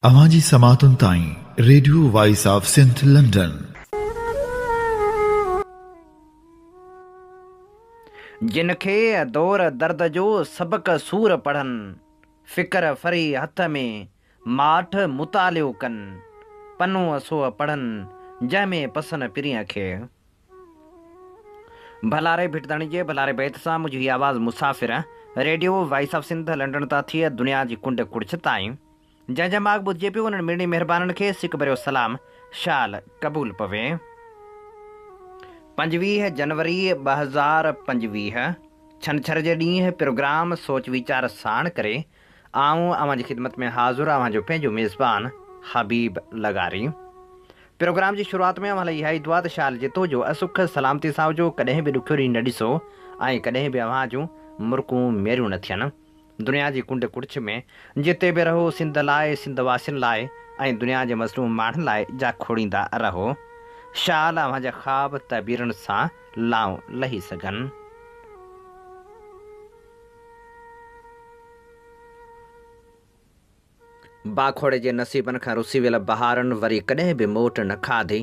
اوهان جي سماعتن تائين radio voice of Sindh London. جن کي دور درد جو سبق سور پڙهن، فڪر ڦري هٿ ۾ ماٺ مطالعو ڪن، پنو سوء پڙهن، جنهن ۾ پسن پرينء کي. ڀلاري ڀٽ ڌڻي جي ڀلاري بيت سان منهنجي هي آواز مسافر radio voice of Sindh London تان ٿي دنيا جي ڪنڊ ڪڙڇ تائين جنهن جنهن ماڳ ٻڌجي پيو انهن مڙني مهربانن کي سڪ ڀريو سلام شال قبول پوي. 25 جنوري 2025 ڇنڇر جي ڏينهن پروگرام سوچ ويچار ساڻ ڪري آئون اوهان جي خدمت ۾ حاضر اوهان جو پنهنجو ميزبان حبيب لغاري. پروگرام جي شروعات ۾ اوهان لاء اها ئي دعا ته شال جتو جو سک سلامتي سان هجو، ڪڏهن به ڏکيو ڏينهن نه ڏسو ۽ ڪڏهن به اوهان جون مرڪون ميريون نه ٿين. دنيا جي ڪنڊ ڪڙڇ ۾ جتي به رهو سنڌ لاء، سنڌ واسين لاء ۽ دنيا جي مظلوم ماڻهن لاء جاکوڙيندا رهو. شال اوهان جا خواب تعبيرن سان لائون لهي سگهن. باکوڙي جي نصيبن کان رسي ويل بهارن وري ڪڏهن به موٽ نه کاڌي.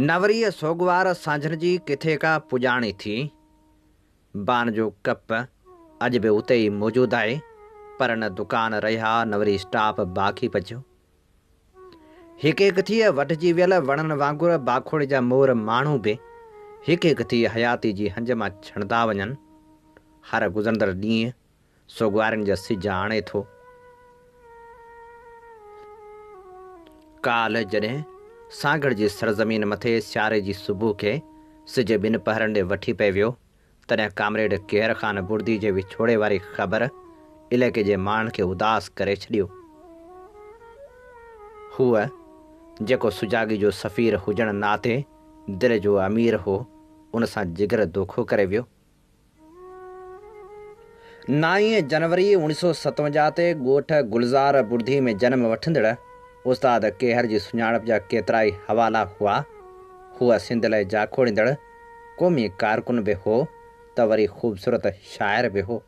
نه وري سوڳوار سانجهن جي ڪٿي ڪا پڄاڻي ٿي. بان جو ڪپ اڄ به اتي ئي موجود آهي، پر نه دڪان رهيا نه وري اسٽاپ باقي بچيو. هڪ هڪ ٿي وڍجي ويل وڻن وانگر باکوڙي جا مور ماڻهو به هڪ هڪ ٿي حياتي جي هنج مان ڇڻندا وڃن. هر گذرندڙ ڏينهن سوڳوارين جا سج آڻي ٿو. ڪالهه جڏهن سانگهڙ جي سرزمين مٿي سياري جي صبح کي سج ٻن پهرن ڏي وٺي پئي ويو، تڏهن ڪامريڊ ڪيهر خان بڙدي جي وڇوڙي واري خبر علائقي جي ماڻهن کي اداس ڪري ڇڏيو. هو، جيڪو سجاڳي جو سفير هجڻ ناتي دل جو امير هو، ان سان جگر دوکو ڪري ويو. نائين جنوري 1957 تي ڳوٺ گلزار بڙدي ۾ جنم وٺندڙ استاد ڪيهر جي سڃاڻپ جا ڪيترائي حوالا هئا. هو سنڌ لاء جاکوڙيندڙ قومي ڪارڪن به هو ته وري خوبصورت شاعر به هو.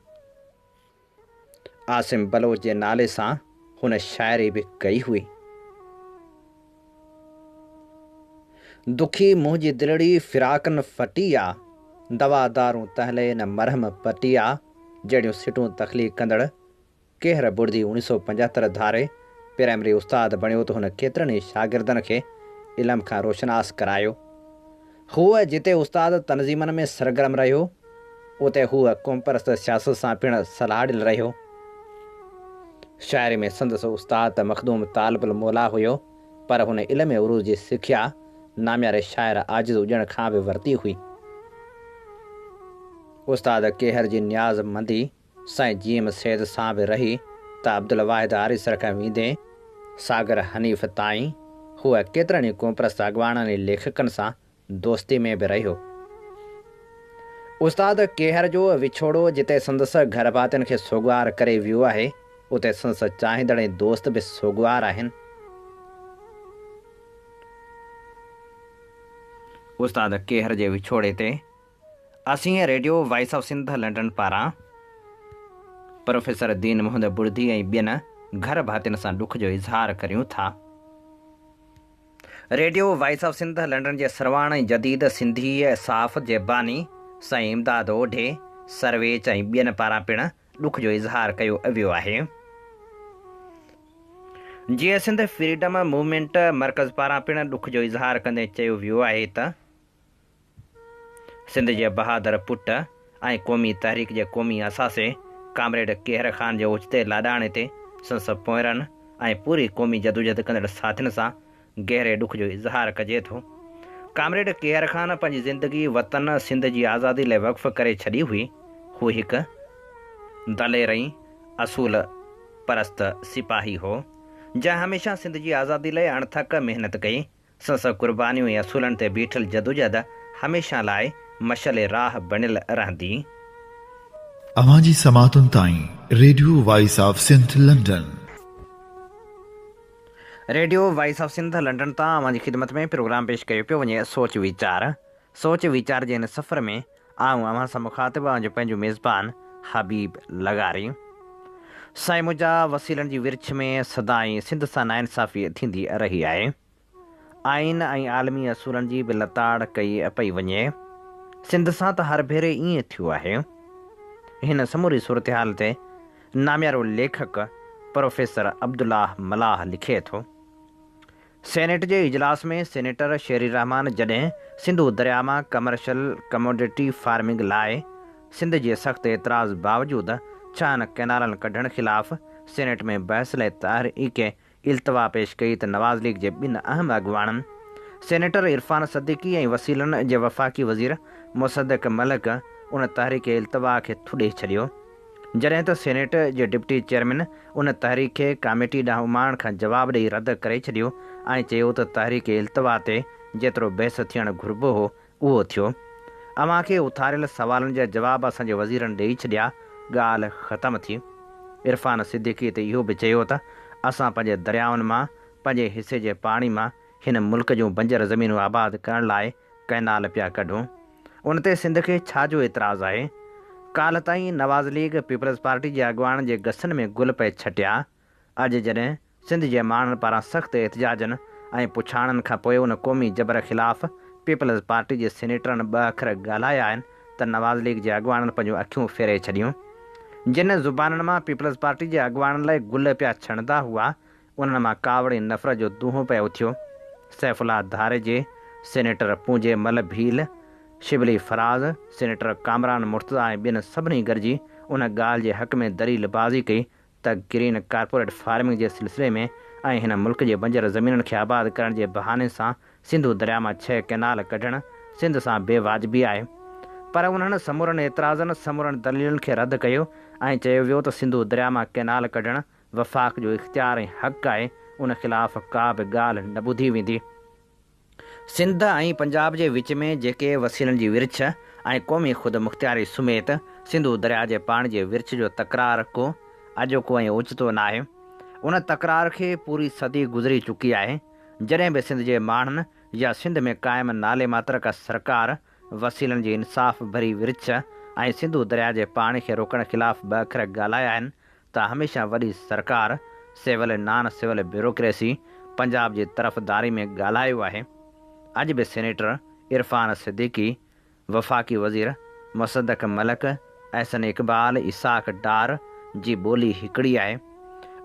عاصم بلوچ جي نالي سان هن شاعري به ڪئي هئي. دکي منهنجي دلڙي فراقن ڦٽي آ، دوا دارون تهلي نه مرهم پٽي آ جهڙيون سٽون تخليق ڪندڙ ڪيهر بڙدي 1975 ڌاري پرائمري استاد بڻيو ته هن ڪيترن ئي شاگردن کي علم کان روشناس ڪرايو. هو جتي استاد تنظيمن ۾ سرگرم رهيو، اتي هو قومپرست سياست سان پڻ سلهاڙيل رهيو. شاعري ۾ سندس استاد ته مخدوم طالب الموليٰ هيو، پر هن علم عروض جي سکيا نامياري شاعر عاجز اڄڻ کان به ورتي هئي. استاد ڪيهر جي نياز مندي سائين جي ايم سيد سان به رهي ته عبدالواحد آريسر کان ويندي ساگر حنيف تائين هو ڪيترن ئي قومپرست اڳواڻن ۽ ليکڪن سان دوستي ۾ به رهيو. استاد ڪيهر جو وڇوڙو جتي سندس گهرڀاتين کي سوڳوار ڪري ويو آهي، اتي سندس چاهيندڙ ۽ دوست به سوڳوار آهن. استاد ڪيهر جي وڇوڙي تي اسين radio voice of Sindh London پاران پروفيسر دين محمد بڙدي ۽ ٻين گهر ڀاتين سان ڏک جو اظهار ڪريون ٿا. Radio voice of Sindh London جي سرواڻ ۽ جديد سنڌي صحافت جي باني سائين امداد اوڍي، سرويچ ۽ ٻين پاران پڻ ڏک جو اظهار ڪيو ويو آهي. جيئي سنڌ فريڊم موومينٽ مرڪز پاران پڻ ڏک جو اظهار ڪندي چيو ويو آهي ته، سنڌ جي بهادر پٽ ۽ قومي تحريڪ جي قومي اثاثي ڪامريڊ ڪيهر خان جي اوچتي لاڏاڻي تي سندس پوئرن ۽ پوري قومي جدوجهد ڪندڙ ساٿين سان گهري ڏک جو اظهار ڪجي ٿو. ڪامريڊ ڪيهر خان پنهنجي زندگي وطن سنڌ جي آزادي لاء وقف ڪري ڇڏي هئي. هو هڪ دلير ۽ اصول پرست سپاهي هو، جنهن هميشه سنڌ جي آزادي لاء اڻٿڪ محنت ڪئي. سندس قربانيون ۽ اصولن تي بيٺل جدوجهد هميشه لاء مشعل راهه بڻيل رهندي. اوهان جي سماعتن تائين radio voice of Sindh London. Radio voice of Sindh London تان اوهان جي خدمت ۾ پروگرام پيش ڪيو پيو وڃي سوچ ويچار. سوچ ويچار جي هن سفر ۾ آئون اوهان سان مخاطب اوهان جو پنهنجو ميزبان حبيب لغاري. سائين منهنجا وسيلن جي ورڇ ۾ سدائين سنڌ سان ناانصافي ٿيندي رهي آهي. آئين ۽ عالمي اصولن جي به لتاڙ ڪئي پئي وڃي. سنڌ سان ته هر ڀيري ائين ٿيو آهي. هن سموري صورتحال تي ناميارو ليکڪ پروفيسر عبدالله ملاح لکي ٿو. سينيٽ جي اجلاس ۾ سينيٽر شيري رحمان جڏهن سنڌو درياء مان ڪمرشل ڪموڊٽي فارمنگ لاء سنڌ جي سخت اعتراض باوجود ڇهن ڪئنالن ڪڍڻ خلاف سينيٽ ۾ بحث لاء تحريڪ التوا پيش ڪئي ته نواز ليگ جي ٻن اهم اڳواڻن سينيٽر عرفان صديقي ۽ وسيلن جي وفاقي وزير مصدق ملڪ ان تحريڪ التوا کي ٿڏي ڇڏيو. جڏهن ته سينيٽ جي ڊپٽي چيئرمين ان تحريڪ کي ڪاميٽي ڏانهن اماڻڻ کان جواب ڏئي رد ڪري ڇڏيو ۽ چيو ته تحريڪ التوا تي جيترو بحث ٿيڻ گهربو هو اهو ٿيو. اوهان کي اٿاريل سوالن جا جواب اسان جي وزيرن ڏئي ڇڏيا، ڳالهه ختم ٿي. عرفان صديقي ته اهو به چيو ته اسان پنهنجي دريائن مان پنهنجي حصي جي پاڻي مان هن ملڪ جون بنجر زمينون آباد ڪرڻ لاء ڪئنال پيا ڪڍون. ان تي سنڌ کي ڇا جو اعتراض آهي؟ ڪالهه تائين نواز ليگ، پيپلز پارٽي جي اڳواڻن جي گسن ۾ گل پئي ڇٽيا. اڄ جڏهن سنڌ جي ماڻهن پاران سخت احتجاجن ۽ پڇاڻن کان پوء ان قومي جبر خلاف پيپلز پارٽي جي سينيٽرن ٻه اکر ڳالهايا آهن ته نواز ليگ جي اڳواڻن پنهنجون اکيون ڦيري ڇڏيون. جن زبانن مان پيپلز پارٽي جي اڳواڻن لاء گل پيا ڇڻندا هئا انهن مان ڪاوڙ ۽ نفرت جو دونهون پئي اٿيو. سيف الله ڌاريجي، سينيٽر پونجي مل ڀيل، شبلي فراز، سينيٽر ڪامران مرتضيٰ ۽ ٻين سڀني گڏجي ان ڳالهه جي حق ۾ دليل بازي ڪئي ته گرين ڪارپوريٽ فارمنگ جي سلسلي ۾ ۽ هن ملڪ جي بنجر زمينن کي آباد ڪرڻ جي بهاني سان سنڌو درياء مان ڇهه ڪئنال ڪڍڻ سنڌ سان بي واجبي آهي پر انهن سمورن اعتراضن، سمورن دليلن کي رد ڪيو ۽ چيو ويو ته سنڌو درياء مان ڪئنال ڪڍڻ وفاق جو اختيار ۽ حق آهي، ان خلاف ڪا به ڳالهه نه ٻڌي ويندي. سنڌ ۽ پنجاب جي وچ ۾ جيڪي وسيلن جي ورڇ ۽ قومي خودمختياري سميت سنڌو درياء جي پاڻي جي ورڇ جو تڪرار ڪو اڄوڪو ۽ اوچتو ناهي. ان تڪرار کي پوري صدي گذري چڪي آهي. جڏهن به سنڌ جي ماڻهن يا سنڌ ۾ قائم نالي ماتر ڪا سرڪار وسيلن جي انصاف ڀري ورڇ ۽ سنڌو درياء جي پاڻي کي روڪڻ خلاف ٻه اکر ڳالهايا آهن ته هميشه وڏي سرڪار، civil ۽ non civil bureaucracy, Punjab جي طرفداري ۾ ڳالهايو آهي. اڄ به سينيٽر عرفان صديقي، وفاقي وزير مصدق ملڪ، احسن اقبال، اسحاق ڊار جي ٻولي هڪڙي آهي.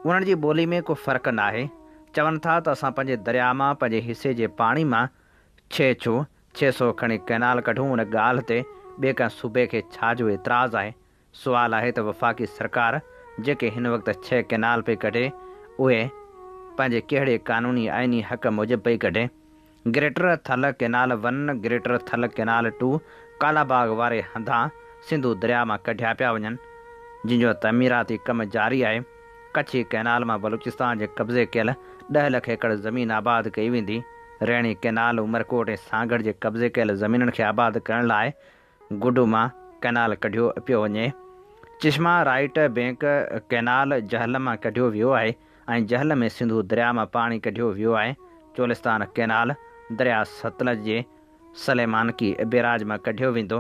انهن جي ٻولي ۾ ڪو فرق ناهي. چون ٿا ته اسان پنهنجي درياء مان پنهنجي حصي جي پاڻي مان ڇهه ڇو 600 کڻي ڪئنال ڪڍون ان ڳالهه تي ٻئي ڪنهن صوبي کي ڇا جو اعتراض آهي؟ سوال آهي ته وفاقي سرڪار جيڪي هن وقت ڇهه ڪئنال پئي ڪڍي اهي پنهنجي ڪهڙي قانوني آئيني حق موجب پئي ڪڍي؟ Greater Thal canal one, greater Thal canal two Kalabagh واري هنڌان سنڌو درياء مان ڪڍيا پيا وڃن جن جو تعميراتي ڪم جاري آهي. ڪڇي ڪئنال مان بلوچستان جي قبضي ڪيل ڏهه لک ايڪڙ زمين آباد ڪئي ويندي. ريڻي ڪئنال عمرڪوٽ ۽ سانگهڙ جي قبضي ڪيل زمينن کي آباد ڪرڻ لاء گڊو مان ڪئنال ڪڍيو پيو وڃي. چشما رائيٽ بينڪ ڪئنال جهلم مان ڪڍيو ويو آهي ۽ جهلم ۾ سنڌو درياء مان پاڻي ڪڍيو ويو آهي. چولستان ڪئنال درياء ستلج جي سليمانڪي بيراج مان ڪڍيو ويندو،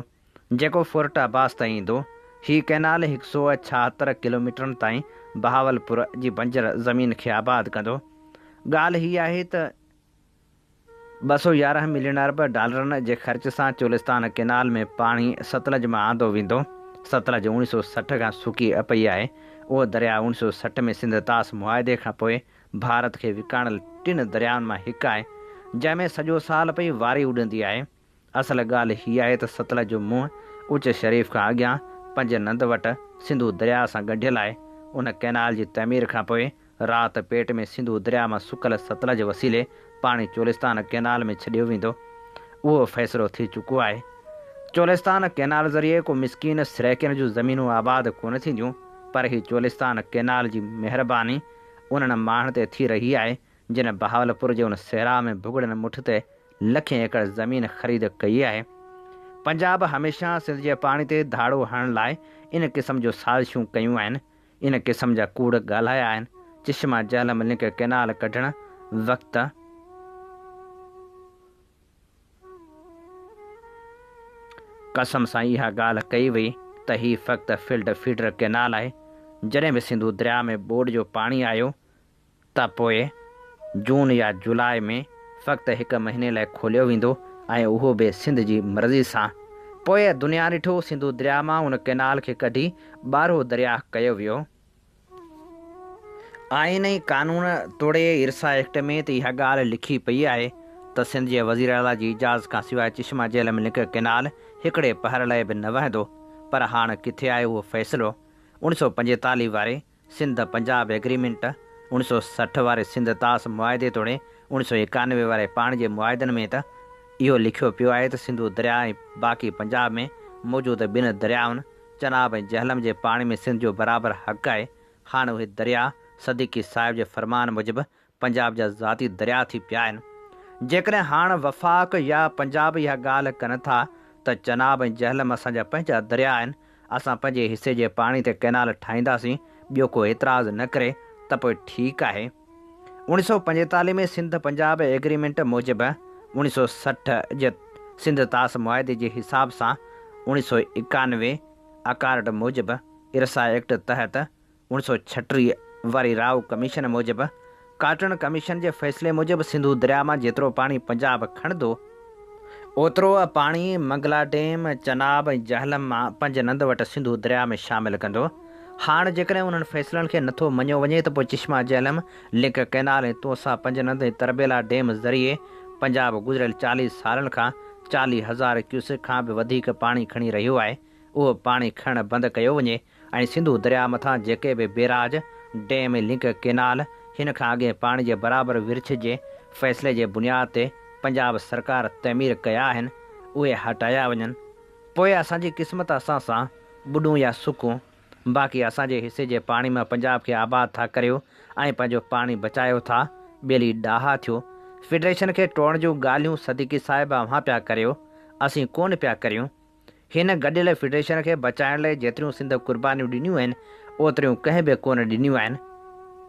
جيڪو فورٽ عباس تائين ايندو. هي ڪئنال هڪ سو ڇاهتر ڪلوميٽرن تائين بهاولپور جي بنجر زمين کي آباد ڪندو. ڳالهه هي آهي ته. 211 ملين ارب ڊالرن جي خرچ سان چولستان ڪئنال ۾ پاڻي ستلج مان آندو ويندو. ستلج اوڻيهه سو 60 کان سڪي پئي آهي. اهو درياء اوڻيهه سو 60 ۾ سنڌ طاس معاهدي کان پوء ڀارت کي وڪاڻل ٽن دريائن مان هڪ آهي، جنهن ۾ سڄو سال پئي واري اڏندي آهي. اصل ڳالهه هيء آهي ته ستلج جو منهن اچ شريف کان اڳيان پنج نند وٽ سنڌو درياء سان ڳنڍيل آهي. ان ڪئنال جي تعمير کان پوء رات پيٽ ۾ سنڌو درياء مان سڪل ستلج وسيلي پاڻي چولستان ڪئنال ۾ ڇڏيو ويندو. اهو فيصلو ٿي چڪو آهي. چولستان ڪئنال ذريعي ڪو مسڪين سرائيڪين جون زمينون آباد ڪونه ٿينديون پر هي چولستان ڪئنال جي مهرباني انهن ماڻهن تي ٿي رهي آهي جن بهاولپور جي ان صحرا ۾ ڀڳڙن مٺ تي لکين ايڪڙ زمين خريد ڪئي آهي. پنجاب هميشه سنڌ جي پاڻي تي ڌاڙو هڻڻ لاء ان قسم جون سازشون ڪيون آهن، ان قسم جا ڪوڙ ڳالهايا آهن. چشما جهلم لنڪ ڪئنال ڪڍڻ وقت قسم سان اها ڳالهه ڪئي وئي ته هي فقط فلڊ فيڊر ڪئنال آهي، جڏهن به سنڌو درياء ۾ ٻوڏ جو پاڻي آيو ته پوء جون يا جولاء ۾ فقط هڪ مهيني لاء کوليو ويندو ۽ اهو به سنڌ جي مرضي سان. پوء دنيا ڏٺو سنڌو درياء مان ان ڪئنال کي ڪڍي ٻارهو درياهه ڪيو ويو. آئين ۽ قانون توڙي ارسا ايڪٽ ۾ ته اها ڳالهه لکي پئي آهي ته سنڌ جي وزيراعليٰ جي اجازت کان سواء چشما جهلم لنڪ ڪئنال هڪڙي پهر لاء به نه وهندو پر هاڻ ڪٿي آهي اهو فيصلو؟ 1945 واري سنڌ پنجاب ايگريمينٽ، 1960 واري سنڌ طاس معاهدي توڙي 1991 واري پاڻي جي معاهدن ۾ ته اهو لکيو پيو آهي ته سنڌو درياء ۽ باقي پنجاب ۾ موجود ٻن دريائن چناب ۽ جهلم جي پاڻي ۾ سنڌ جو برابر حق آهي. هاڻ اهي درياء صديقي صاحب جي فرمان موجب پنجاب جا ذاتي درياء ٿي پيا آهن. جيڪڏهن هاڻ وفاق يا پنجاب اها ڳالهه ڪن ٿا ته چناب ۽ جهلم اسان جا پنهنجا درياء آهن، اسان پنهنجي حصي جي پاڻي تي ڪئنال ٺاهينداسين، ٻيو ڪو اعتراض نه ڪري ته پوء ٺيڪ آهي. 1945 ۾ سنڌ پنجاب ايگريمينٽ موجب 1960 جي سنڌ طاس معاهدي جي حساب سان 1991 اڪارڊ موجب ارسا ايڪٽ تحت 1936 واري رائو ڪميشن موجب، ڪاٽن ڪميشن جي فيصلي موجب سنڌو درياء مان جيترو پاڻي پنجاب کڻندو، اوترو پاڻي منگلا ڊيم، چناب ۽ جهلم مان پنج نند وٽ سنڌو درياء ۾ شامل ڪندو. هاڻ جيڪڏهن انهن فيصلن کي نٿو مڃيو وڃي ته پوء چشما جهلم لنڪ ڪئنال ۽ تونسا پنج نند ۽ تربيلا ڊيم ذريعي پنجاب گذريل 40 سالن کان 40 هزار ڪيوسڪ کان به وڌيڪ پاڻي کڻي رهيو آهي، اهو پاڻي کڻڻ بند ڪيو وڃي ۽ سنڌو درياء مٿان جيڪي به بيراج، ڊيم ۽ لنڪ ڪينال هن کان اڳئين پاڻي جي برابر ورڇ جي فيصلي جي بنياد تي پنجاب سرڪار تعمير ڪيا آهن، اهي هٽايا وڃن. پوء اسان جي قسمت اسان سان، ٻڏون يا سڪون، باقي اسان جي حصي جي پاڻي مان پنجاب کي آباد ٿا ڪريو ۽ پنهنجو پاڻي بچايو ٿا، ٻيلي ڏاها ٿيو. فيڊريشن کي ٽوڙڻ جون ڳالهيون صديقي صاحب اوهان پيا ڪريو، اسين ڪونه پيا ڪريون. هن گڏيل فيڊريشن کي بچائڻ لئه جيتريون سنڌ قربانيون ڏنيون آهن، اوتريون ڪنهن به ڪونه ڏنيون آهن.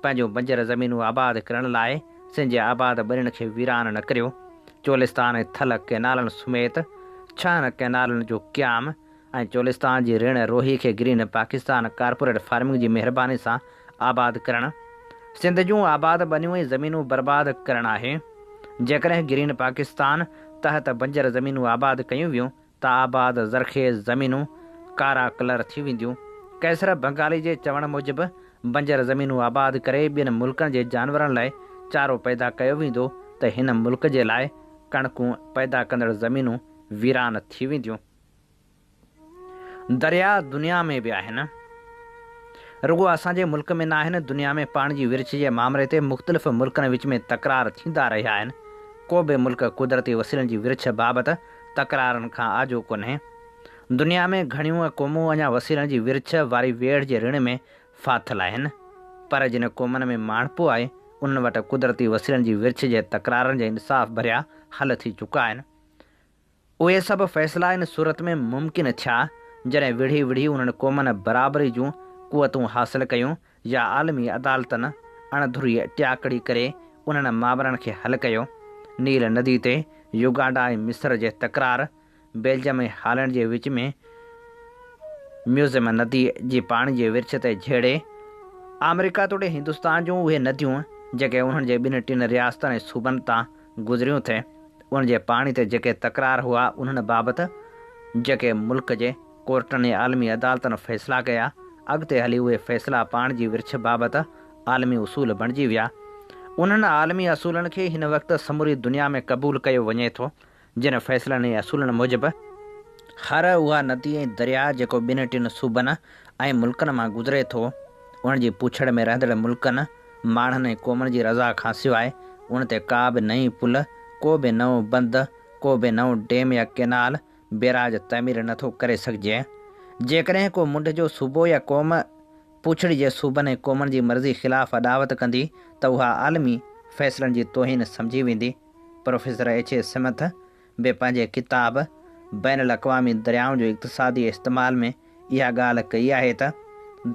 پنهنجون بنجر زمينون آباد ڪرڻ لاء سنڌ جي آباد ٻنين کي ويران نه ڪريو. چولستان ۽ ٿل ڪئنالن سميت ڇهن ڪئنالن جو قيام ۽ چولستان جي رڻ روهي کي گرين پاڪستان ڪارپوريٽ فارمنگ جي مهرباني سان آباد ڪرڻ سنڌ جون آباد ٻنيون ۽ زمينون برباد ڪرڻ آهي. جيڪڏهن گرين پاڪستان تحت بنجر زمينون آباد ڪيون ويون ته آباد زرخيز زمينون ڪارا ڪلر ٿي وينديون. قيصر بنگالي جي چوڻ موجب بنجر زمينون آباد ڪري ٻين ملڪن جي جانورن لاء چارو پيدا ڪيو ويندو ته هن ملڪ جي لاء ڪڻڪون پيدا ڪندڙ زمينون ويران ٿي وينديون. درياء دنيا ۾ به آهن. رڳو اسان جي ملڪ ۾ ناهن، دنيا ۾ پاڻي جي ورڇ جي مامري تي مختلف ملڪن وچ ۾ تڪرار ٿيندا رهيا آهن. ڪو به ملڪ قدرتي وسيلن جي ورڇ بابت تڪرارن کان آجو ڪونهي. دنيا ۾ گهڻيون قومون اڃا وسيلن جي ورڇ واري ويڙهه جي رڻ ۾ ڦاٿل آهن. پر جن قومن ۾ ماڻهپو آهي، انهن وٽ قدرتي وسيلن جي ورڇ جي تڪرارن جا انصاف ڀريا حل ٿي چڪا آهن. اهي سڀ فيصلا ان صورت ۾ ممڪن ٿيا، جڏهن وڙهي وڙهي انهن قومن برابري جون قوتون حاصل ڪيون يا عالمي عدالتن اڻ ڌري ٽياڪڙي ڪري انهن مامرن کي حل ڪيو. نيل ندي تي يوگانڊا ۽ مصر جي تڪرار، بيلجم ۽ هالينڊ جي وچ ۾ ميوزم ندي جي پاڻي جي ورڇ تي جهيڙي، آمريڪا توڙي هندستان جون اهي نديون جيڪي انهن جي ٻن ٽن رياستن ۽ صوبن تان گذريون ٿي، ان جي پاڻي تي جيڪي تڪرار هئا انهن بابت جيڪي ملڪ جي ڪورٽن ۽ عالمي عدالتن فيصلا ڪيا، اڳتي هلي اهي فيصلا پاڻي جي ورڇ بابت عالمي اصول بڻجي ويا. انهن عالمي اصولن کي هن وقت سموري دنيا ۾ قبول ڪيو وڃي ٿو، جن فيصلن ۽ اصولن موجب، هر اها ندي ۽ درياء جيڪو ٻن ٽن صوبن ۽ ملڪن مان گذري ٿو، ان جي پوڇڙ ۾ رهندڙ ملڪن، ماڻهن ۽ قومن جي رضا کان سواء ان تي ڪا به نئين پل، ڪو به نئون بند، ڪو به نئون ڊيم يا ڪئنال، بيراج تعمير نه ٿو ڪري سگهجي. جيڪڏهن ڪو منڍ جو صوبو يا قوم پوڇڙي جي صوبن ۽ قومن جي مرضي خلاف اڏاوت ڪندي ته اها عالمي فيصلن جي توهين سمجهي ويندي. پروفيسر ايڇ اي سمٿ به پنهنجي ڪتاب بين الاقوامي دريائن جو اقتصادي استعمال ۾ اها ڳالهه ڪئي آهي ته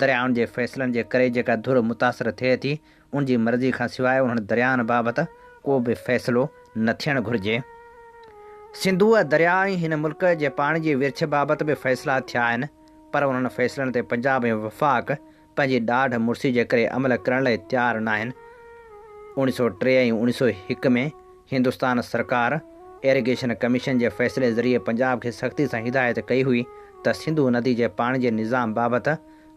دريائن جي فيصلن جي ڪري جيڪا ڌر متاثر ٿئي ٿي ان جي مرضي کان سواء انهن دريائن بابت ڪو به فيصلو نه ٿيڻ گهرجي. سنڌوء درياء ۽ هن ملڪ جي پاڻي جي ورڇ بابت به فيصلا ٿيا آهن پر انهن فيصلن تي پنجاب ۽ وفاق پنهنجي ڏاڍ مڙسي جي ڪري عمل ڪرڻ لاء تيار ناهن. 1903 ۽ 1901 ۾ هندستان سرڪار ايريگيشن ڪميشن جي فيصلي ذريعي پنجاب کي سختي سان هدايت ڪئي هئي ته سنڌو ندي جي پاڻي جي نظام بابت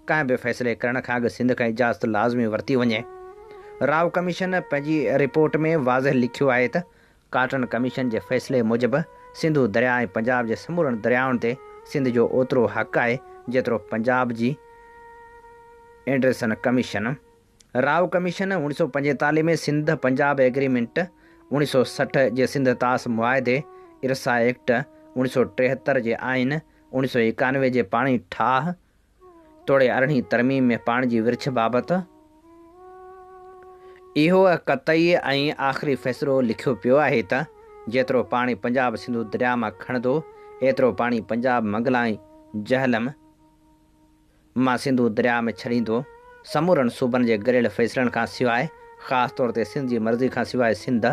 ڪنهن به فيصلي ڪرڻ کان اڳ سنڌ کان اجازت لازمي ورتي وڃي. رائو ڪميشن پنهنجي رپورٽ ۾ واضح لکيو آهي ته ڪاٽن ڪميشن جي فيصلي موجب سنڌو درياء ۽ پنجاب جي سمورن دريائن تي سنڌ جو اوترو حق آهي جيترو پنجاب جي Anderson commission, Rao commission 1945 ۾ Sindh Punjab agreement, 1960 جي سنڌ طاس معاهدي، ارسا ايڪٽ، 1973 جي آئين، 1991 جي پاڻي ٺاهه توڙي ارڙهين ترميم ۾ پاڻي جي ورڇ بابت اهو قطعي ۽ آخري فيصلو لکيو پيو آهي ته جيترو پاڻي پنجاب سنڌو درياء مان کڻندو ايترو پاڻي پنجاب منگلا ۽ جهلم مان سنڌو درياء ۾ ڇڏيندو. سمورن صوبن جي گڏيل فيصلن کان سواء خاص طور تي سنڌ جي مرضي کان سواء سنڌ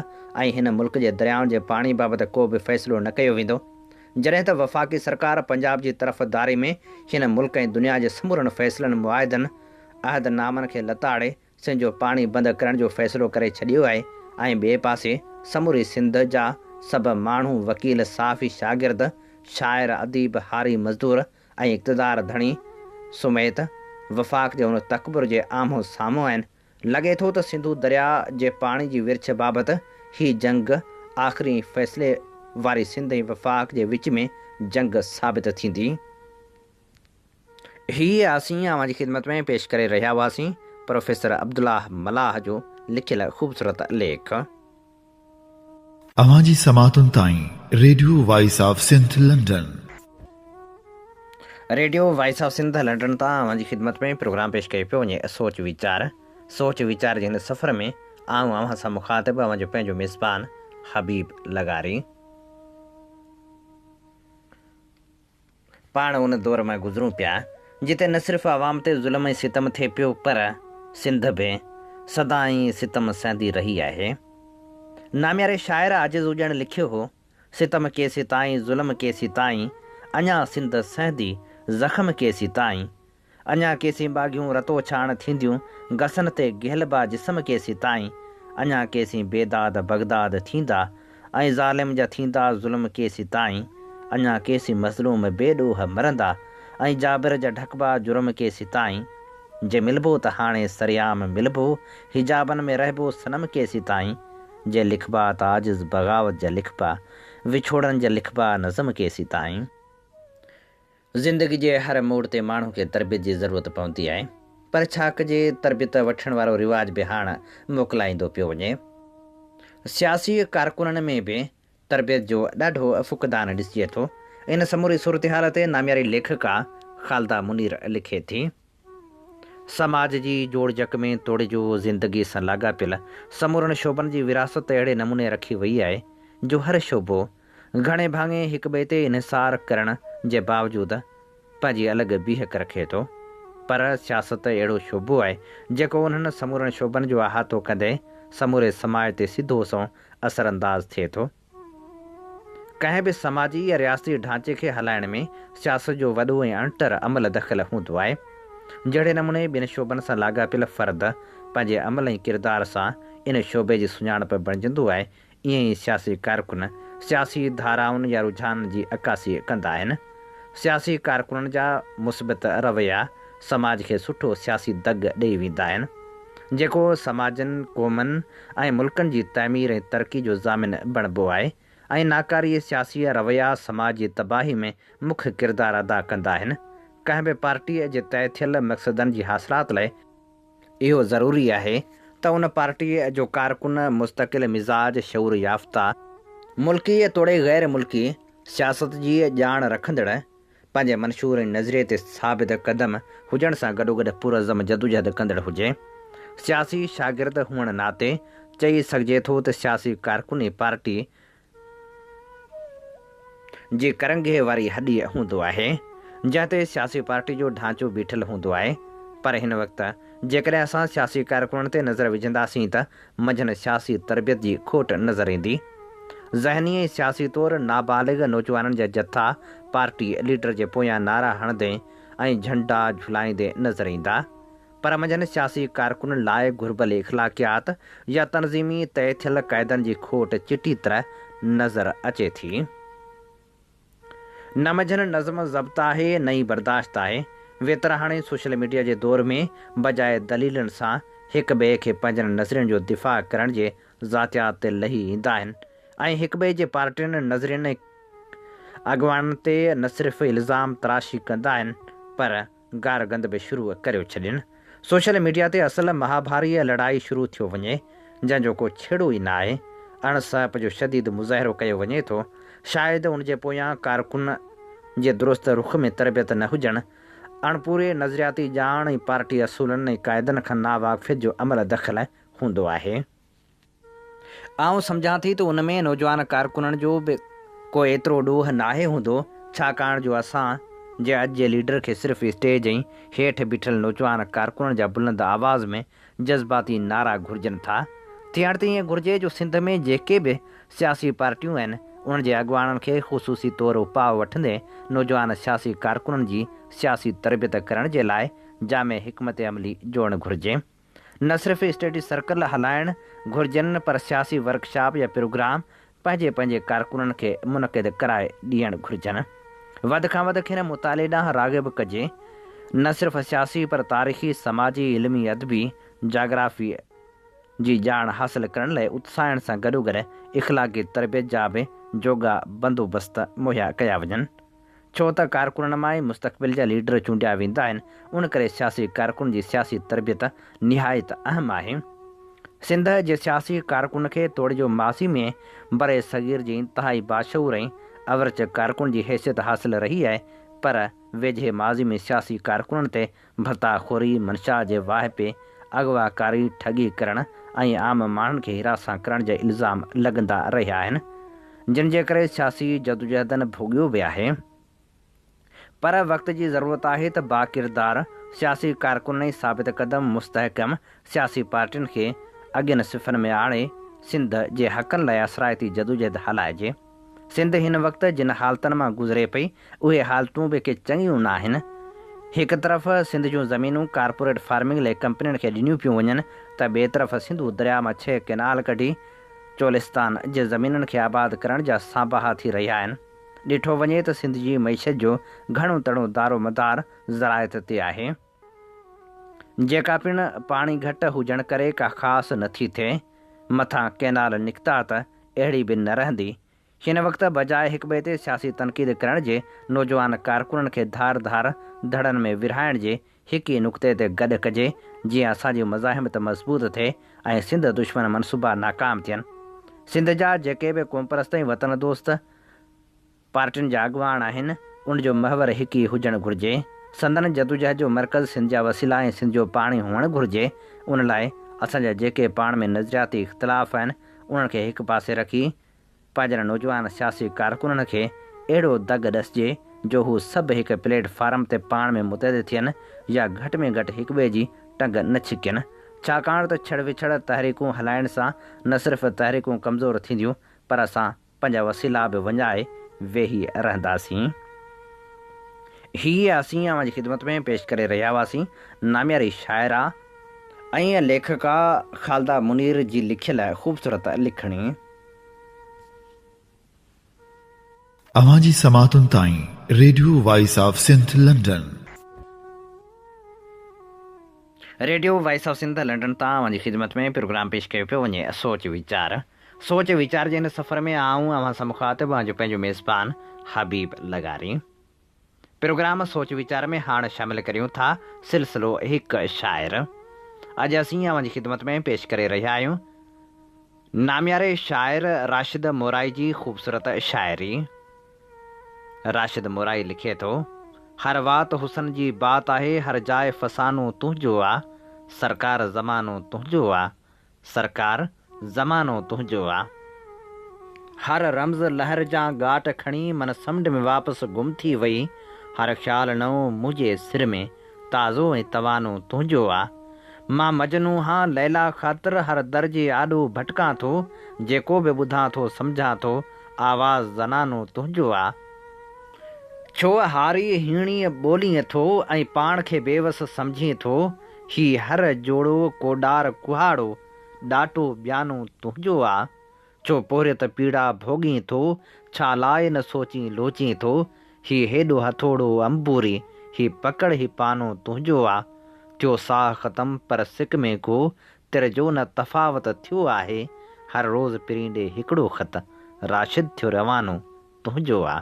۽ هن ملڪ جي دريائن جي پاڻي بابت ڪو به فيصلو نه ڪيو ويندو. جڏهن ته وفاقي سرڪار پنجاب جي طرفداري ۾ هن ملڪ ۽ دنيا جي سمورن فيصلن، معاهدن، عهد نامن کي لتاڙي سنڌ جو پاڻي بند ڪرڻ جو فيصلو ڪري ڇڏيو آهي ۽ ٻئي پاسي سموري سنڌ جا سڀ ماڻهو، وڪيل، صحافي، شاگرد، شاعر، اديب، هاري، مزدور ۽ اقتدار ڌڻي سميت وفاق جي ان تڪبر جي آمهون سامهون آهن. لڳي ٿو ته سنڌو درياء جي پاڻي جي ورڇ بابت هي جنگ آخري فيصلي واري سنڌ ۽ وفاق جي وچ ۾ جنگ ثابت ٿيندي. هي اسين اوهان جي خدمت ۾ پيش ڪري رهيا هئاسين پروفيسر عبدالله ملاح جو لکيل خوبصورت ليک. اوهان جي سماعتن تائين radio voice of Sindh London. Radio voice of Sindh London تان اوهان جي خدمت ۾ پروگرام پيش ڪيو پيو وڃي سوچ ويچار سوچ ويچار جي هن سفر ۾ آئون اوهان سان مخاطب اوهان جو پنهنجو ميزبان حبيب لغاري. پاڻ ان دور مان گذرون پيا، جتي نه صرف عوام تي ظلم ۽ ستم ٿئي پيو پر سنڌ به سدائين ستم سهندي رهي آهي. نامياري شاعر عاجز اڄڻ لکيو هو، ستم ڪيسيتائين ظلم ڪيسيتائين، اڃا سنڌ سهندي زخم ڪيسيتائين. اڃا ڪيسين ٻاگهيون رتو ڇاڻ ٿينديون، گسن تي گهلبا جسم ڪيسيتائين، اڃا ڪيسين بيداد بغداد ٿيندا، ۽ ظالم جا ٿيندا ظلم ڪيسيتائين، اڃا ڪيسين مظلوم بي ڏوهه مرندا، ۽ جابر جا ڍڪبا جرم ڪيسيتائين، جي ملبو ته هاڻي سرعام ملبو، حجابن ۾ رهبو صنم ڪيسيتائين، جي لکبا ته عاجز بغاوت جا لکبا، وڇوڙن جا لکبا نظم ڪيسيتائين. زندگي جي هر موڙ تي ماڻهو کي تربيت جي ضرورت پوندي آهي، پر ڇا ڪجي تربيت وٺڻ وارو رواج به هاڻ موڪلائيندو پيو وڃي. سياسي ڪارڪنن ۾ به تربيت جو ڏاڍو فقدان ڏسجي ٿو. ان سموري صورتحال تي نامياري ليکڪا خالده منير لکي ٿي. سماج جي جوڙجڪ ۾ توڙي جو زندگي سان لاڳاپيل سمورن شعبن جي ورهاست اهڙي نموني رکي وئي آهي جو هر شعبو گهڻي ڀاڱي هڪٻئي تي انحصار ڪرڻ جي باوجود پنهنجي الڳ بيهڪ رکي ٿو پر سياست اهڙو شعبو آهي جيڪو انهن سمورن شعبن جو احاطو ڪندي سموري سماج تي سڌو سنئون اثرانداز ٿئي ٿو. ڪنهن به سماجي يا رياستي ڍانچي کي هلائڻ ۾ سياست جو وڏو ۽ اڻٽر عمل دخل هوندو آهي. جهڙي نموني ٻين شعبن سان لاڳاپيل فرد پنهنجي عمل ۽ ڪردار سان ان شعبي جي سڃاڻپ بڻجندو آهي، ائين ئي سياسي ڪارڪن سياسي ڌارائن يا رجحانن جي عڪاسي ڪندا آهن. سياسي ڪارڪنن جا مثبت رويا سماج کي سٺو سياسي دڳ ڏئي ويندا آهن. جيڪو سماجن، قومن ۽ ملڪن جي تعمير ۽ ترقي جو ضامن بڻبو آهي ۽ ناڪاري سياسي رويا سماج جي تباهي ۾ مک ڪردار ادا ڪندا آهن. ڪنهن به پارٽيء جي طئي ٿيل مقصدن جي حاصلات لاء اهو ضروري آهي ته ان پارٽيء جو ڪارڪن مستقل مزاج، شعور يافته، ملڪي توڙي غير ملڪي سياست جي ڄاڻ رکندڙ پنهنجي منشور ۽ نظريي تي ثابت قدم هجڻ سان گڏوگڏ پرعزم جدوجهد ڪندڙ هجي. سياسي شاگرد هئڻ ناتي چئي سگهجي ٿو ته سياسي ڪارڪني پارٽي جي ڪرنگهي واري هڏي هوندو آهي، جنهن تي سياسي پارٽي جو ڍانچو بيٺل هوندو آهي. پر هن وقت جيڪڏهن اسان سياسي ڪارڪنن تي نظر وجهنداسين ته منجهن سياسي تربيت جي کوٽ نظر ايندي. ذهني ۽ سياسي طور نابالغ نوجوانن جا جٿا پارٽي ليڊر جي پويان نعرا هڻندي ۽ جهنڊا جهلائيندي نظر ايندا. پر منجهن سياسي ڪارڪنن لاء گهربل اخلاقيات يا تنظيمي طئي ٿيل قاعدن جي کوٽ چٽي طرح نظر اچي ٿي. نه منجهن نظم ضبط آهي نه ئي برداشت آهي. ويتر هاڻي سوشل ميڊيا جي دور ۾ بجاء دليلن سان هڪ ٻئي کي پنهنجن نظرين جو دفاع ڪرڻ جي ذاتيات تي لهي ايندا آهن ۽ هڪٻئي جي پارٽين، نظرين ۽ اڳواڻن تي نه صرف الزام تراشي ڪندا آهن پر گارگند به شروع ڪريو ڇڏين. سوشل ميڊيا تي اصل مهاڀاري لڙائي شروع ٿيو وڃي، جنهن جو ڪو ڇيڙو ئي نه آهي. اڻ سهپ جو شديد مظاهرو ڪيو وڃي ٿو. شايد ان جي پويان ڪارڪن جي درست رخ ۾ تربيت نه هجڻ، اڻپوري نظرياتي ڄاڻ ۽ پارٽي اصولن ۽ قاعدن کان ناواقفيت جو عمل دخل هوندو آهي. آئون سمجهان ٿي ته ان ۾ نوجوان ڪارڪنن جو به ڪو ايترو ڏوهه ناهي هوندو، ڇاڪاڻ جو اسان جي اڄ جي ليڊر کي صرف اسٽيج ۽ هيٺ بيٺل نوجوان ڪارڪنن جا بلند آواز ۾ جذباتي نعرا گهرجن ٿا. ٿيڻ ته ائين گهرجي جو سنڌ ۾ جيڪي به سياسي پارٽيون آهن، انهن جي اڳواڻن کي خصوصي طور اپاء وٺندي نوجوان سياسي ڪارڪنن جي سياسي تربيت ڪرڻ جي لاء جامع حڪمت عملي جوڙڻ گهرجي. نه صرف اسٽڊي سرڪل هلائڻ گهرجن پر سياسي ورڪشاپ يا پروگرام پنهنجي پنهنجي ڪارڪنن کي منعقد ڪرائي ڏيڻ گهرجن. وڌ کان وڌ کين مطالعي ڏانهن راغب ڪجي. نه صرف سياسي پر تاريخي، سماجي، علمي ادبي، جاگرافيء جي ڄاڻ حاصل ڪرڻ لئه اتساهڻ سان گڏوگڏ اخلاقي تربيت جا به جوڳا بندوبست مهيا ڪيا وڃن. ڇو ته ڪارڪنن مان ئي مستقبل جا ليڊر چونڊيا ويندا آهن، ان ڪري سياسي ڪارڪن جي سياسي تربيت نهايت اهم آهي. سنڌ جي سياسي ڪارڪن کي توڙي جو ماضي ۾ برصغير جي انتهائي باشعور ۽ اورچ ڪارڪن جي حيثيت حاصل رهي آهي پر ويجهي ماضي ۾ سياسي ڪارڪنن تي ڀتا خوري، منشا جي واهپي، اغوا ڪاري، ٺڳي ڪرڻ ۽ عام ماڻهن کي هراسان ڪرڻ جا الزام لڳندا رهيا آهن، جن جي ڪري سياسي جدوجهدن ڀوڳيو به آهي. پر وقت جي ضرورت آهي ته باڪردار سياسي ڪارڪن ۽ ثابت قدم مستحڪم سياسي پارٽين کي اڳين صفن ۾ آڻي سنڌ جي حقن لاء اثرائتي جدوجهد هلائجي. سنڌ هن وقت جن حالتن مان گذري پئي، اهي حالتون به ڪي چڱيون ناهن. هڪ طرف سنڌ جون زمينون ڪارپوريٽ فارمنگ لئه ڪمپنين کي ڏنيون پيون وڃن ته ٻئي طرف سنڌو درياء مان ڇهه ڪئنال ڪڍي چولستان جي زمينن کي آباد ڪرڻ جا سانباها ٿي رهيا آهن. ڏٺو وڃي ته سنڌ جي معيشت جو گهڻو تڻو دارو مدار زراعت تي آهي. جيڪا پڻ پاڻي گهٽ هجڻ ڪري ڪا خاص نٿي ٿئي. مٿان ڪئنال نڪتا ته اهڙي به نه رهندي. هن وقت بجاء هڪٻئي تي سياسي تنقيد ڪرڻ جي، نوجوان ڪارڪنن کي ڌار ڌار ڌڙن ۾ ورهائڻ جي هڪ ئي نقطي تي گڏ ڪجي، جيئن اسان جي مزاحمت مضبوط ٿئي ۽ سنڌ دشمن منصوبا ناڪام ٿين. سنڌ جا جيڪي به قومپرست ۽ وطن دوست پارٽين جا اڳواڻ آهن، ان جو محور هڪ ئي هجڻ گهرجي. سندن جدوجهد جو مرڪز سنڌ جا وسيلا ۽ سنڌ جو پاڻي هئڻ گهرجي. ان لاء اسان جا جيڪي پاڻ ۾ نظرياتي اختلاف آهن، انهن کي هڪ پاسي رکي پنهنجن نوجوان سياسي ڪارڪنن کي اهڙو دڳ ڏسجي جو هو سڀ هڪ پليٽ فارم تي پاڻ ۾ متحد ٿين يا گهٽ ۾ گهٽ هڪٻئي جي ٽنگ نه ڇڪين. ڇاڪاڻ ته ڇڙ وڇڙ تحريڪون هلائڻ سان نه صرف تحريڪون ڪمزور ٿينديون پر اسان پنهنجا وسيلا به وڃائي ويهي رهنداسين. هي اسين اوهان جي خدمت ۾ پيش ڪري رهيا هئاسين نامياري شاعره ۽ ليکڪا خالده منير جي لکيل خوبصورت لکڻي. اوهان جي سماعتن تائين radio voice of Sindh London. Radio voice of Sindh London تان اوهان جي خدمت ۾ پروگرام پيش ڪيو پيو وڃي سوچ ويچار سوچ ويچار جي هن سفر ۾ آئون اوهان سان مخاطب اوهان جو پنهنجو ميزبان حبيب لغاري پروگرام سوچ ويچار ۾ هاڻ شامل ڪريون ٿا سلسلو هڪ شاعر اڄ اسين اوهان جي خدمت ۾ پيش ڪري رهيا آهيون نامياري شاعر راشد مورائي جي خوبصورت شاعري. راشد مورائي لکي ٿو، هر وات حسن جي بات آهي هر جاء فسانو تنهنجو آ، سرڪار زمانو تنهنجو آ، سرڪار زمانو تنهنجو آ. هر رمز لهر جان ڳاٽ کڻي من سمنڊ ۾ واپس گم ٿي وئي، هر خيال نئون منهنجي سر ۾ تازو ۽ توانو تنهنجو آ. مان مجنون هان ليليٰ خاطر هر در جي آڏو ڀٽڪان ٿو، جيڪو به ٻڌان ٿو سمجهان ٿو، آواز زنانو تنهنجو آ. ڇو هاري هيڻي ٻولين ٿو ۽ پاڻ کي بيوس سمجهين ٿو، هي هر جوڙو ڪوڏار ڪهاڙو، ڏاٽو ٻيانو تنهنجو آ. ڇو پورهيت پيڙا ڀوڳين ٿو، ڇا لاء نه سوچين لوچين ٿو. هي هيڏو هٿوڙو انبوري، هي پڪڙ هي پانو تنهنجو آ. ٿيو ساهه ختم پر سڪ ۾ ڪو تر جو نه تفاوت ٿيو آهي. هر روز پرين ڏي هڪڙو خط، راشد ٿيو روانو تنهنجو آ.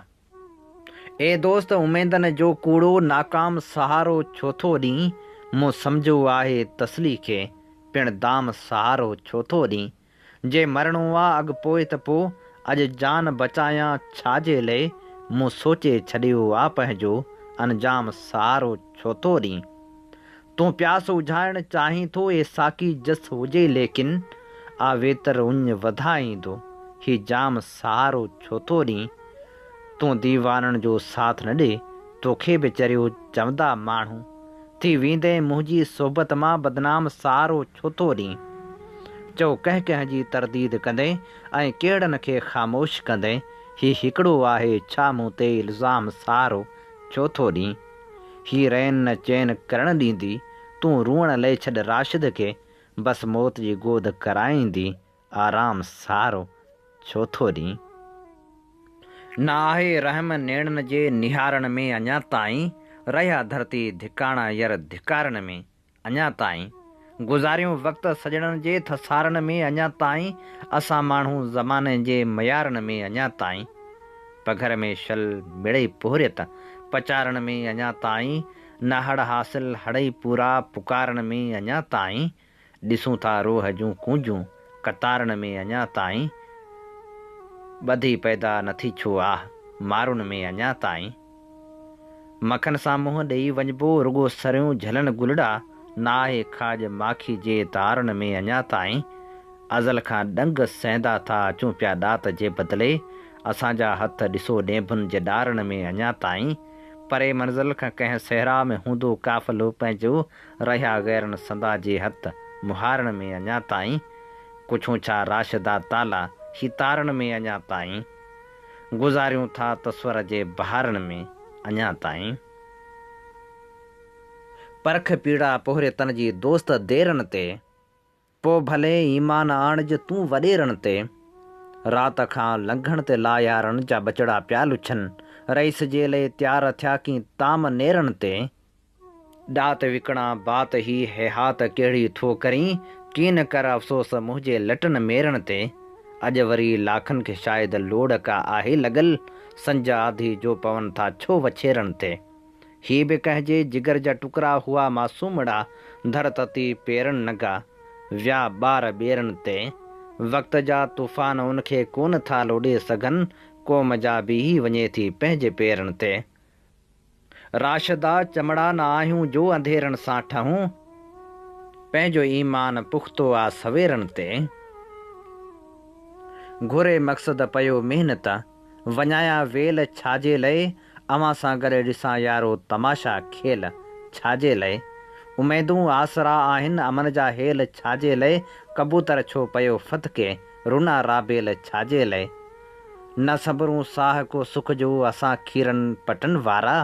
اي دوست اميدن جو ڪوڙو ناڪام سهارو ڇو ٿو ڏين، مون سمجهيو آهي تسلي کي پڻ دام سهارو ڇو ٿو ڏين. جي مرڻو آ اڳ پوء ته پو اڄ جان بچايان ڇا جي لئي، مون سوچي ڇڏيو آ پنهنجو انجام سهارو ڇو ٿو ڏين. تون پياس اجهائڻ چاهين ٿو اي ساقي جس هجي ليڪن آ ويتر اڃ وڌائيندو هي جام سهارو ڇو ٿو ڏين. تون ديوانن جو ساٿ نه ڏي توکي به چريو چوندا ماڻهو ٿي ويندين منهنجي صحبت مان بدنام سهارو ڇو ٿو ڏين. چئو ڪنهن ڪنهن جي ترديد ڪندين ۽ ڪهڙن کي خاموش ڪندين هي هڪڙو آهي ڇا مون تي الزام سهارو ڇو ٿو ڏين. هي رين نه چين ڪرڻ ڏيندي، تون روئڻ لئي ڇڏ راشد کي، بس موت جي گود ڪرائيندي، آرام سارو ڇو ٿو ڏين. نه آهي رحم نيڻن جي نهارڻ ۾ اڃا تائين، رهيا ڌرتي ڌڪاڻا ير ڌڪارڻ ۾ اڃا تائين، گذاريون وقت سڄڻن جي ٿسارڻ ۾ اڃا تائين، اسان ماڻهو زماني جي ميارڻ ۾ اڃا تائين. پگهر ۾ شل مڙئي پورهيت پچارڻ ۾ اڃا تائين، نه هڙ حاصل هڙئي پورا پڪارڻ ۾ اڃا تائين، ڏسون ٿا روهه جون ڪونجون قطارن ۾ اڃا تائين، ٻڌي پيدا نه ٿي ڇو آه مارن ۾ اڃا تائين. مکن سان منهن ڏيئي وڃبو رڳو سريون جهلن گلڙا، نه آهي کاڄ ماکي جي تارن ۾ اڃا تائين. ازل کان ڏنگ سهندا ٿا اچون پيا ڏات جي بدلي، اسان جا هٿ ڏسو ڏينڀن جي ڏارن ۾ اڃا تائين. پري منزل کان ڪنهن صحرا ۾ هوندو قافلو پنهنجو، رهيا غيرن سندا جي هٿ مهارن ۾ اڃا تائين. ڪڇون ڇا راشدا تالا هي تارن ۾ اڃا تائين. گذاريون ٿا تصور جي بهارن ۾ اڃا تائين. پرک پيڙا پورهيتن جي دوست ديرن تي. پو ڀلي ايمان آڻج تون وڏيرن تي. رات کان لنگهڻ تي لايارن جا ٻچڙا پيا لڇن. رئيس جي لئي تيار ٿيا ڪين طعام نيرن تي. ڏات وڪڻا بات هي هيهات ڪهڙي ٿو ڪرين. ڪين ڪر افسوس منهنجي لٽن ميرن تي. اڄ وري لاکن کي شايد لوڙ ڪا آهي لڳل. سنج آڌي جو پون ٿا ڇو وڇيرن تي. هي به ڪنهن جي جگر جا ٽڪرا هئا معصومڙا، ڌر تتي پيرن ننگا، ويا ٻار ٻيرن تي. وقت جا طوفان ان کي ڪونه ٿا لوڏي سگهن، قوم جا بيهي وڃي ٿي پنهنجي پيرن تي. راشدا چمڙا نه آهيون جو انڌيرن سان ٺهون، پنهنجو ايمان پختو آ سويرن تي. گهري مقصد پيو محنت، وڃايان ويل ڇا جي لئي، اوهان سان گڏ ڏسان يارو تماشا کيل ڇا جي لئي، اميدون آسرا آهن امن جا هيل ڇا جي لئي، ڪبوتر ڇو پيو ڦٿڪي رنا رابيل ڇا جي لئي، نه سنبرون ساهه ڪو سک جو اسان کيرن پٽن وارا،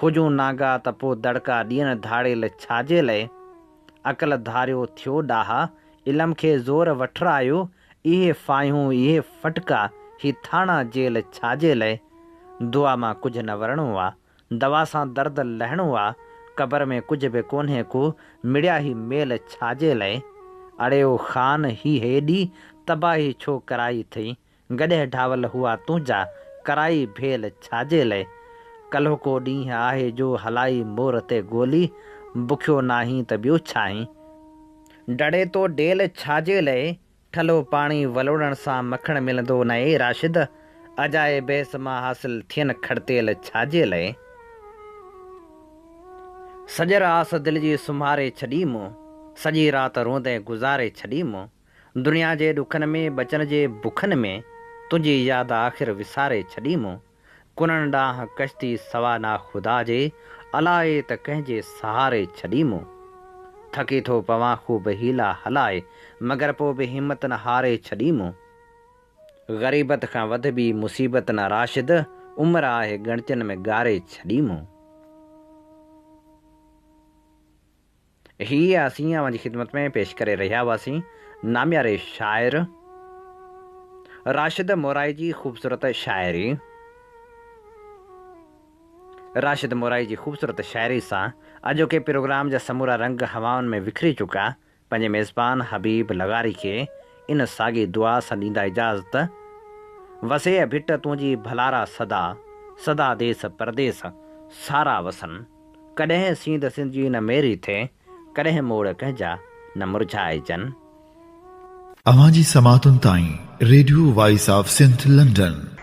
هجون نانگا ته پو دڙڪا ڏين ڌاڙيل ڇا جي لئي، عقل ڌاريو ٿيو ڏاها، علم کي زور وٺرايو، اهي ڦاهيون اهي ڦٽڪا، هي ٿاڻا جيل ڇا جي لئه؟ دعا مان ڪجهه نه ورڻو آ، دوا سان درد لهڻو آ، قبر ۾ ڪجهه به ڪونهي ڪو، مڙيا هي ميل ڇا جي لئه؟ اڙي او خان هي هيڏي تباهي ڇو ڪرائي ٿئي، گڏهه ڍاول هئا تنهنجا، ڪرائي ڀيل ڇا جي لئه؟ ڪلهوڪو ڏينهن آهي جو هلائي مور تي گولي، بکيو ناهين ته ٻيو ڇاهين؟ ڊڙي تو ڊيل ڇا جي لئه؟ ٺلهو پاڻي ولوڙڻ سان مکڻ ملندو نه اي راشد، اجائي بحث مان حاصل ٿين کڙتيل ڇا جي لئه؟ سڄر آس دل جي سمهاري ڇڏي مون، سڄي رات روئندي گذاري ڇڏي مون. دنيا جي ڏکن ۾ ٻچن جي بکن ۾، تنهنجي ياد آخر وساري ڇڏي مون. ڪنن ڏانهن ڪشتي سوا نا خدا جي، الائي ته ڪنهن جي سهاري ڇڏي مون. ٿڪي ٿو پوان خوب حيلا هلائي، مگر پو به همت نه هاري ڇڏي مون. غريبت کان وڌ ٻي مصيبت نه راشد، عمر آهي ڳڻتين ۾ ڳاري ڇڏي مون. هي اسين اوهان جي خدمت ۾ پيش ڪري رهيا هئاسين نامياري شاعر راشد مورائي جي خوبصورت شاعري. راشد مورائي جي خوبصورت شاعري سان اڄوڪي پروگرام جا سمورا رنگ هوائن ۾ وکري چڪا. پنهنجي ميزبان حبيب لغاري کي ان ساڳي دعا سان ڏيندا اجازت، وسيع ڀٽ تنهنجي ڀلارا سدا، سدا ديس پرديس سارا وسن. ڪڏهن سينڌ سنڌ جي نه ميري ٿئي، ڪڏهن موڙ ڪنهن جا نه مرجهائجن. اوهان جي سماعتن تائين radio voice of Sindh London.